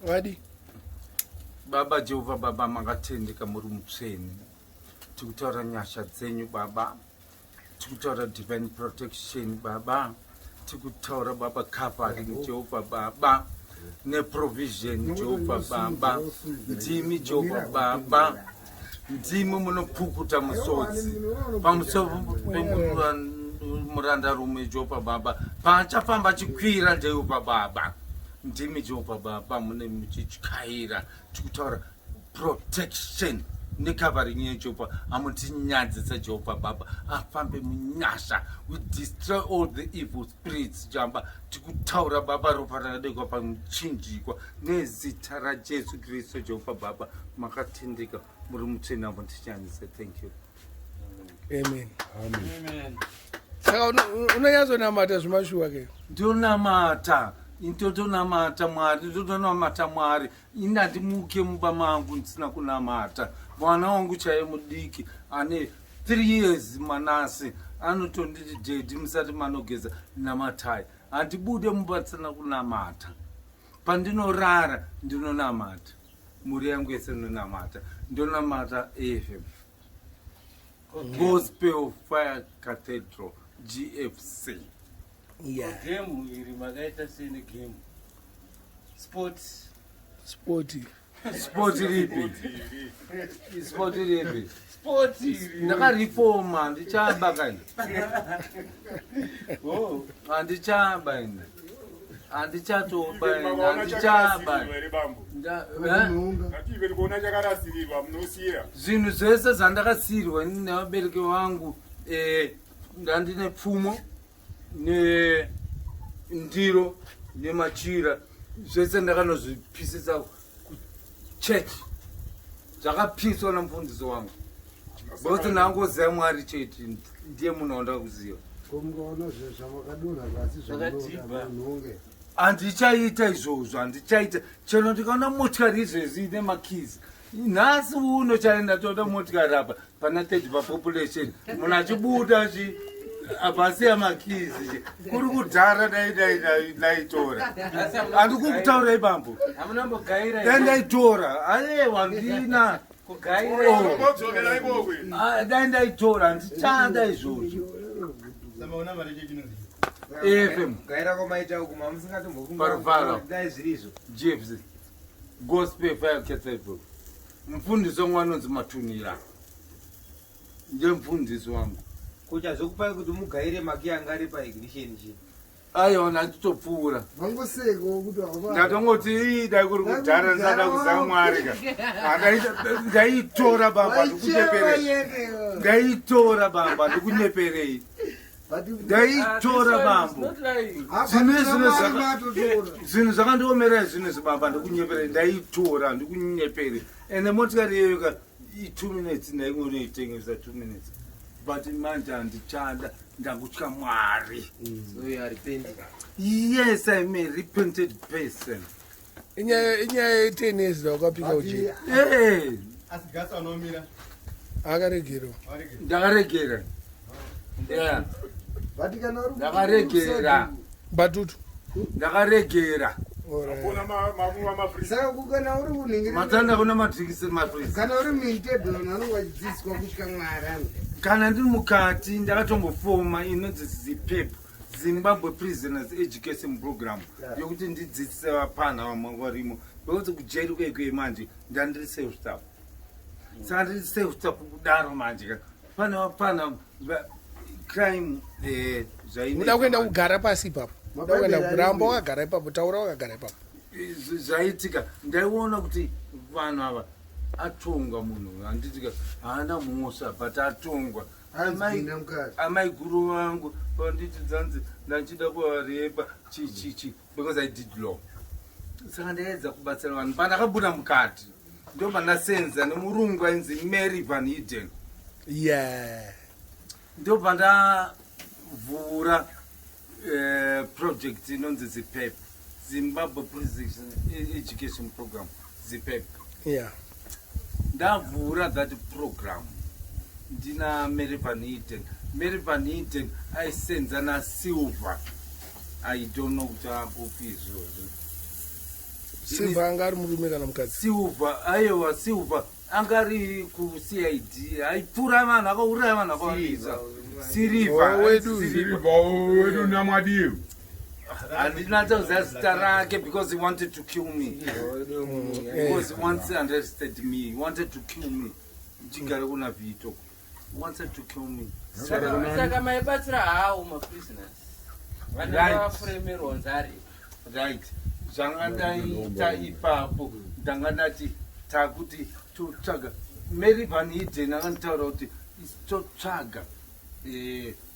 Vadi. Baba Jehovha, Baba makatendeka, muri mutsvene. Tikutaura nyasha dzenyu Baba, tikutaura divine protection Baba, tikutaura Baba covering Jehovha Baba neprovision Jehovha Baba. Ndimi Jehovha Baba, ndimi munopukuta musodzi pamusoro pemurandarume Jehovha Baba, paachafamba achikwira Jehovha Baba. Ndimi Jehovha Baba mune muchityaira, tikutaura protection necovering yeJehovha. Amutinyadzisa Jehovha Baba, afambe munyasha. We destroy all the evil spirits jamba. Tikutaura Baba ropa rakadekwa pamuchinjikwa nezita raJesu Kristu. Jehovha Baba makatendeka, muri mutsvene, amutinyadzisa. Thank you. Amen. Saka unonyatsonamata zvemashuwa ke? Ndonamata, ndotonamata Mwari, ndotonamata Mwari. Ini handimuke mumba mangu ndisina kunamata. Mwana wangu chaiye mudiki ane 3 years, Manase, anotonditi, "Daddy, musati manogeza namatai." Handibude mumba ndisina kunamata. Pandinorara ndinonamata, mhuri yangu yese inonamata. Ndonamata AFM Gospel Fire Cathedral, GFC. Game iri makaita sei negame sport? Sport. Sport ripi? Sport ripi? Sport iri. Ndakarifoma, handichaba kani. Oh. Handichaba ini, handichatoba ini, handichaba. Eh? Ngative kuona chakarasirirwa munosiya. Zvinhu zvese zvandakasiyirwa ini nevabereki vangu, ndandine pfumo nendiro nemachira, zvese ndakanozvipisisa kuchechi. Zvakapiswa namufundisi wangu because ndangoziva Mwari chete, ndiye munhu wandakuziva. Komukaona zvamakadonha pasi Zvakadhibha. zvamunhonge? Handichaita izvozvo, handichaita. Chero ndikaona motikari izvezvi ine makeys nhasi uno, chaenda toda motikari apa pana 30 papopulation, munhu achibuda chi apa asiya makeys chi, kuri kudhara dai dai dai ndaitora. Handi kukutaurai bambo. Hamunambogaira? Dai ndaitora, aiwa, ndina Kugaira. Modzokera ikoko. Ah, dai ndaitora, handichada izvozvo. AFM. Gaira kwamaita uku mamusingatombofunga Parufaro. dai zviri izvo. GFC, Gospel Fire Cathedral. Mufundisi wangu anonzi Matunira, ndiye mufundisi wangu. Kuchazokupai kuti mugaire makiyi anga ari paignition chii? Aiwa, ndachitopfuura. Vangosekawo kuti hava. Ndatongoti, "Ii, dai kuri kudhara ndisada kuziva Mwari ka." Ndaitora baba, ndikunyeperei. Ndaitora baba, ndikunyeperei. Ndaitora bambo. Zvinhu zvakandiomera zvinhu izvi baba, ndikunyeperei. Ndaitora, ndikunyepere. Ende motikari iyoyo ka, i2 minutes ndaingonoitengesa, 2 minutes. But manje handichada, ndakutya Mwari. So you are repenting? Yes, I'm a repented person. Inyaya ye10 years dzawakapika ujeri. Hey. Asi gasa unomira? Akaregerwa. Ndakaregera, yeah. But kana uri Ndakaregera. Batutu. Ndakaregera. Alright. Kuna makunwa mafree. Saka kana uri kunhingira Matanda kuna madrikisi mafrisi. Kana uri muintebhe, vanhu vanonge vachidzidziswa kutya Mwari ano. Kana ndiri mukati ndakatombofoma inonzi ZIPEP, Zimbabwe Prisoners Education Program, yokuti ndidzidzise vapana vamwe varimo, because kujeri kwekwe manje ndandiri self staff. Saka ndiri self staff kudaro manje ka pane vapana crime zvainoita. Uda kuenda kugara pasi ipapo, uda kuenda kuramba wakagara ipapo, taura wakagara ipapo. Zvaitika, ndaiona kuti vanhu ava atongwa munhu, handitika, haana mhosva but atongwa. Anzi mukati. Amai guru vangu vanditi dzanzi ndachida kuvarepa chichichi because I did law. Saka ndaedza kubatsira vanhu. Pandakabuda mukati ndo pandasenza nemurungu ainzi Mary Van Eden. Ndo pandavhura project inonzi ZIPEP, Zimbabwe Prison Education Program, ZIPEP. Ndavhura that program ndina Mary Van Eden. Mary Van Eden aisenza naSilver. I don't know kuti akupi izvozvo. Silver anga ari murume kana mukadzi? Silver, aiwa, Silver anga ari kuCID, aipfura vanhu, akauraya vanhu akawandisa. Siriva. Oh, wedu. Siriva wedu namwadiyo. Handina toziva zita rake because he wanted to kill me, because once he arrested me, he wanted to kill me. Ndichigara kuna Vito, he wanted to kill me. Saka maibatsira hawo maprisoners vanenge vafuremerwa nzari? Right, zvanga ndaita ipapo, ndanga ndati takuti totsvaga Mary Van Eden. Akanditaura kuti isi totsvaga,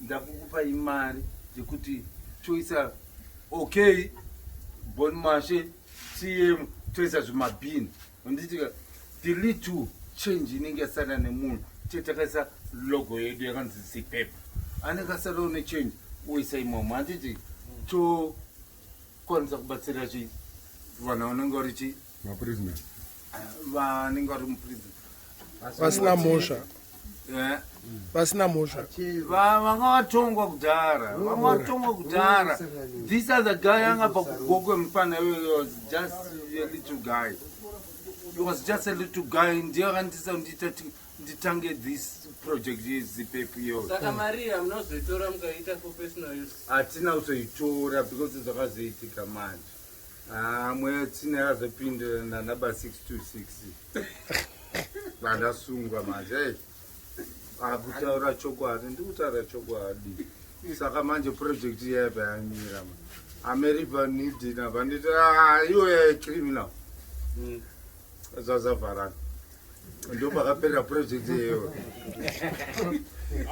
ndakukupai mari yekuti toisa, okay, Bon Mashe tm, toisa zvimabhini. Handitika the little change inenge yasara nemunhu te takaisa logo yedu yakanzi Zipepa, anenge asarawo nechange oisa imomo, handiti? Tokwanisa kubatsira chi vanhu vanenge vari chi Maprisoner. Vanenge vari muprison. Vasina mhosva. Vasina mhosva. Vanga vatongwa kudhara, vanga vatongwa kudhara. This other guy anga bva kuGokwe, mufana iyoyo was just a little guy. He was just a little guy. Ndiye akandisa ndiita nditange this project yeZipepu iyoyo. Saka mari iyi hamunozoitora mukaita for personal use? Hatina kuzoitora because zvakazoitika manje. Ah, mweya tsina yakazopindira nanaba 626, vandasungwa manje. Ei, akutaura chokwadi, ndikutaura chokwadi. Saka manje project iyaipa yamira. America nidina vanditi, "Ah, iwe criminal." Zvazavharana, ndo pakapera project iyoyo.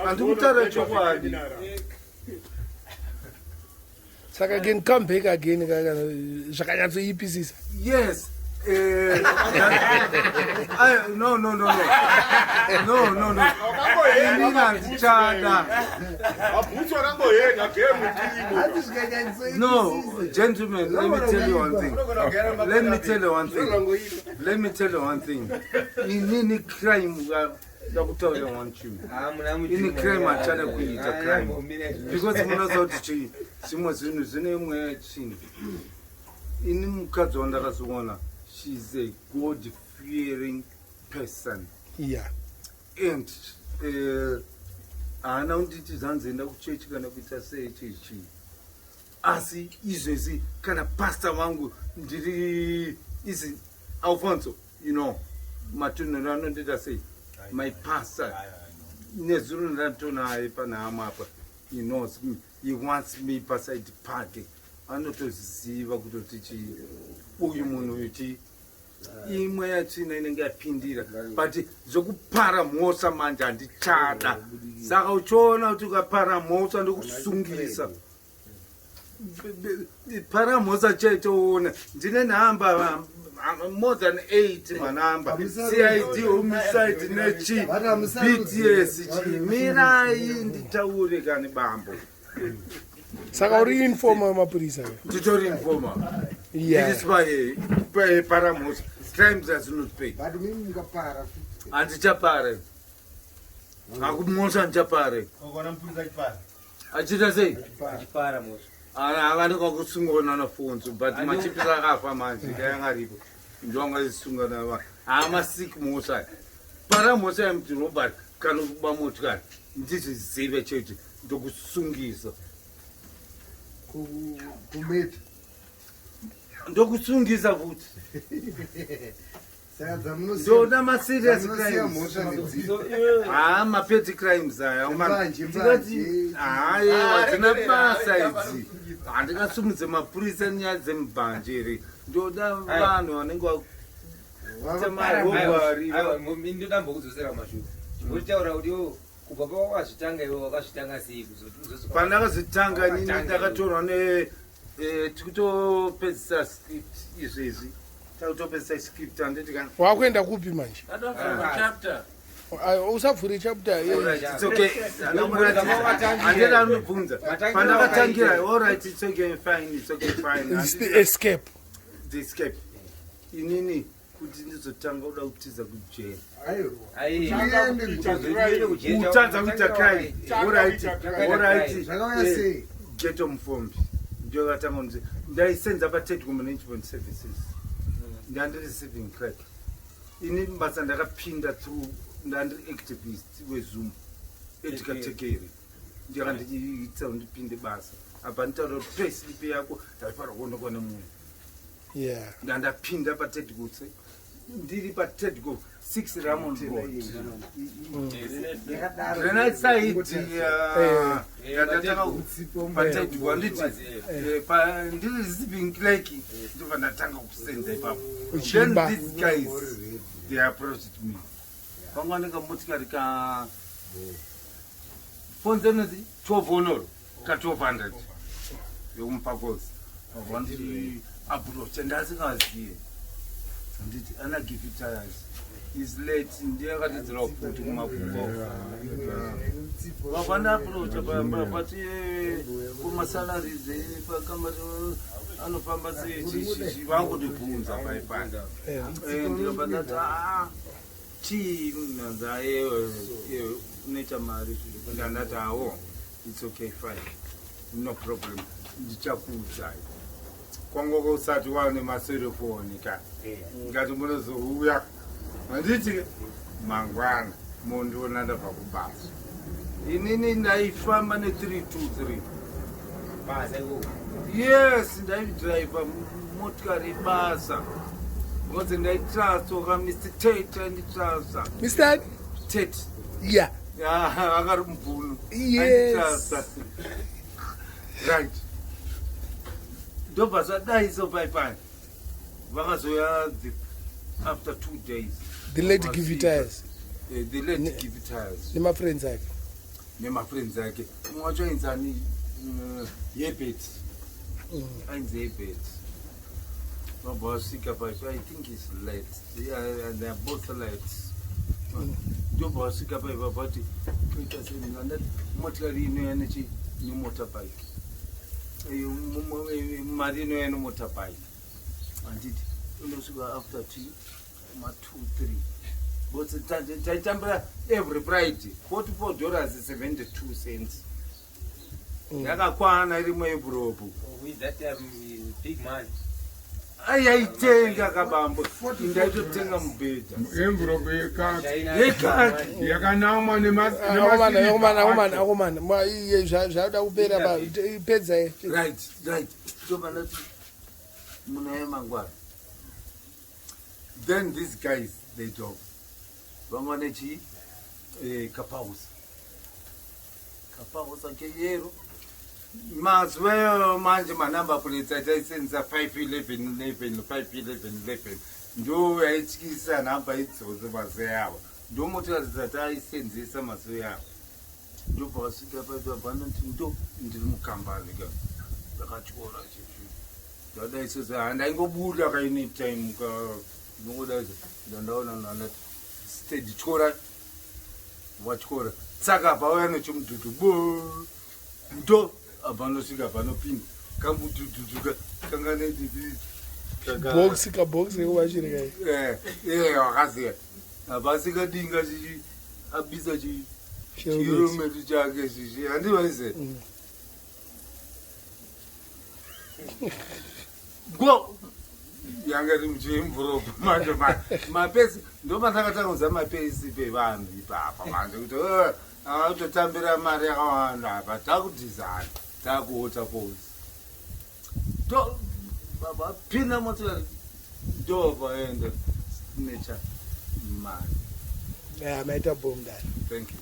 Handikutaura chokwadi. Saka again, come back again zvakanyatsoipisisa. Yes. No, no, no, no, no, no, no. Inini handichada. Mabhutsu akangohedha gemu. Hati zvikanyanyisa. No, gentlemen, let me tell you one thing. Let me tell you one thing. Let me tell you one thing. Inini crime, ndakutaurira one chinhu. Ini crime hachada kuita crime because munoziva kuti chii, zvimwe zvinhu zvine mweya yetsvina. Ini mukadzi wandakazoona, she's a God fearing person. And haana kunditi zvanzi enda kuchechi kana kuita sei chichii, asi izvezvi kana pasta vangu ndiri izi Alfonso, matunhuro anondiita sei, my pastor nezuro ndatonaye panhamo apa. He knows me, he wants me paside pake. Anotoziva kutoti chi uyu munhu uyu chi imwe yatsvina inenge yapindira, but zvekupara mhosva manje handichada. Saka uchiona kuti ukapara mhosva ndokusungisa. Para mhosva chete, uone ndine nhamba more than 8 manhamba, CID, homicide, nechi BTS chi. Mirai nditaure kani, bambo. Saka uri informer wemapurisa? Titori informer. Ndiri para mhosva, crimes does not pay. But mimi mukapara futi. Handichapare, hakumhosva handichapare. Ukaona mupurisa achipara? Achiita sei? Achipara mhosva. Avanenge kusungwa nanafonso, but machipisa akafa manje, dai aripo ndoangazisunga nava haamasiki mhosva. Para mhosva yemuti robert kana kuba motikari, ndizvizive chete, ndokusungisa. Kumeta. Ndokusungisa futi. Saka dzamunosiya Ndoda maserious dzamunosiya crimes. mhosva nedzii? Haa, mapetty crimes aya. Mbanje, mbanje. Haiwa, dzina basa idzi. Handingasumudze mapurisa nyaya dzemubhanje here? Ndoda vanhu vanenge vamarobari. Ndoda mbokudzosera kumashure. Uchitaura kuti iwo kubva pawakazvitanga, iwe wakazvitanga sei kuzoti Pandakazvitanga inini, Wakatanga. ndakatorwa ne tikutopedzisa script izvezvi, takutopedzisa script, handiti kana? Wakuenda kupi manje? Tatofuma chapter. Usavhure chapter. Alright, it's okay. Handiti anobvunza pandakatangira. Alright, it's okay, fine, it's okay, fine. It's the escape. The escape, inini kuti ndizotanga kuda kutiza kujeri. Aiwa. Kutadza kuita crime. Alright, alright. Zvakauya sei? Geto mufombi ndiyo katanga kunzi ndaisenza paTedco Management Services. Ndandiri receiving crack. Ini basa ndakapinda through, ndandiri activist weZoom edikatekeri, ndiyaka ndichiita kuti ndipinde basa. Apa nditaura kuti payslip yako ndaifanira kuonekwa nemunhu. Ndandapinda paTedgutse, ndiri paTedgo 6 Ramon Road, Granite side. Ndatanga paTedgo, handiti? Ndiri receiving clerk, ndobva ndatanga kusenza ipapo. Then Uchimba. these guys, they approached me. Vanga nekamotikari ka fonzenezi 12 honoro ka 1200 yekumupakozi. Vandi approacha, ndasingaziye, handiti? Ana Givitires is late, ndiye akatidzira kuti kumakumbo. Vavanda approacha pati kumasalaries pakambati anofamba sei, chichichi, vakundibvunza paipanda. Ndikabva ndati, "Ah, chii?" Nanza unoita mari. Ndandati, "Awo, it's okay, fine, no problem, ndichakuudzai." Kwanga kusati wane maserefoni ka. Ngati munozouya, handiti, mangwana mondiona ndabva kubasa. Inini ndaifamba ne323. Basa ikoko? Yes, ndaidhiraivha motikari basa because ndaitrustwa ka Mr Tate, anditrasta. Mr Tate. Akari mubhunu. Anditrasta, right? Ndobva zvadai so, paipani vakazoya after 2 days. The late Givitires. The late Givitires. Nemafriends ake. Nemafriends ake. Umwe wacho ainzani? Yebet. Ainzi Yebet. Vabva vasvika pacho, I think is late. Yeah, they are both late. Ndobva vasvika paipa, vati toita sei? Andati motikari inoya nechi nemotorbike. Mari inoya nemotorbike, handiti? Inosvika after t ma 2 3 but taitambira every Friday $44.72. Yakakwana iri muenvelope. With that time, big man. Ayaitenga kabambo, ndaitotenga mubhedha. Envelope yekaki. China. Yekaki. Yakanamwa. Akomana, akomana, akomana, akomana. Iye zvauda kupera pa pedza. Right, ndobva ndati munaye mangwana. Then these guys, they talk, vamwe nechi kapausa, kapausa keyero. Mazuva iyoyo manje manumber plates ataisenzesa 5 11 11 5 11 11, ndo yaityisa nhamba idzodzo mazuva avo. Ndo motikari dzataisenzesa mazuva avo. Ndobva vasvika paipa, vanoti ndo ndiri mukambani ka ndakatyora chichi, ndadai sose handaingobuda kaine time ka ndinongodai. Ndandaona ndandati steady, tyora, watyora saka pauya nechimudhudhu bo, ndo apanosvika panopinda kamudhudhudhu kanga nedidi. Box, kabox kekuvashiri kai. Wakaziya hapasika dinga chichi abisa chihelmet chake chichi, handivaise go yanga iri muchienvelope manje. Mapesi ndopandakatanga kuziva mapesi pevanhu ipapa manje kuti akatotambira mari yakawanda apa, takudhizana takuWaterfalls to baba pinda motikari, ndobva enda necha mari. Maita bom dani. Thank you.